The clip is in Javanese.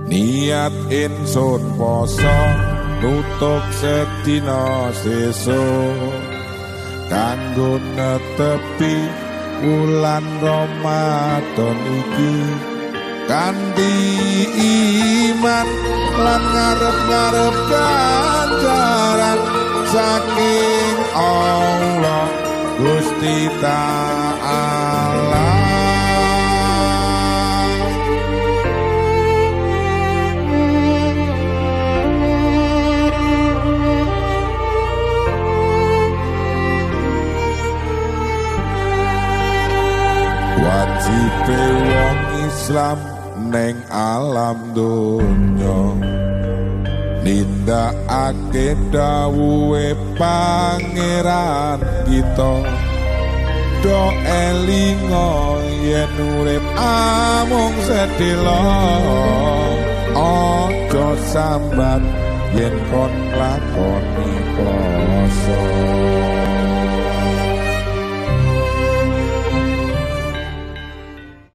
Niat insun poso tutuk sedina sesuk kanggo netepi wulan Ramadan iki kanthi iman lan ngarep-ngarep ganjaran saking Allah Gusti Ta'ala. Wajibe wong Islam neng alam donya nindakake dawuhe Pangeran kita, do elinga yen urip amung sedhela, aja sambat yen kon lakoni poso.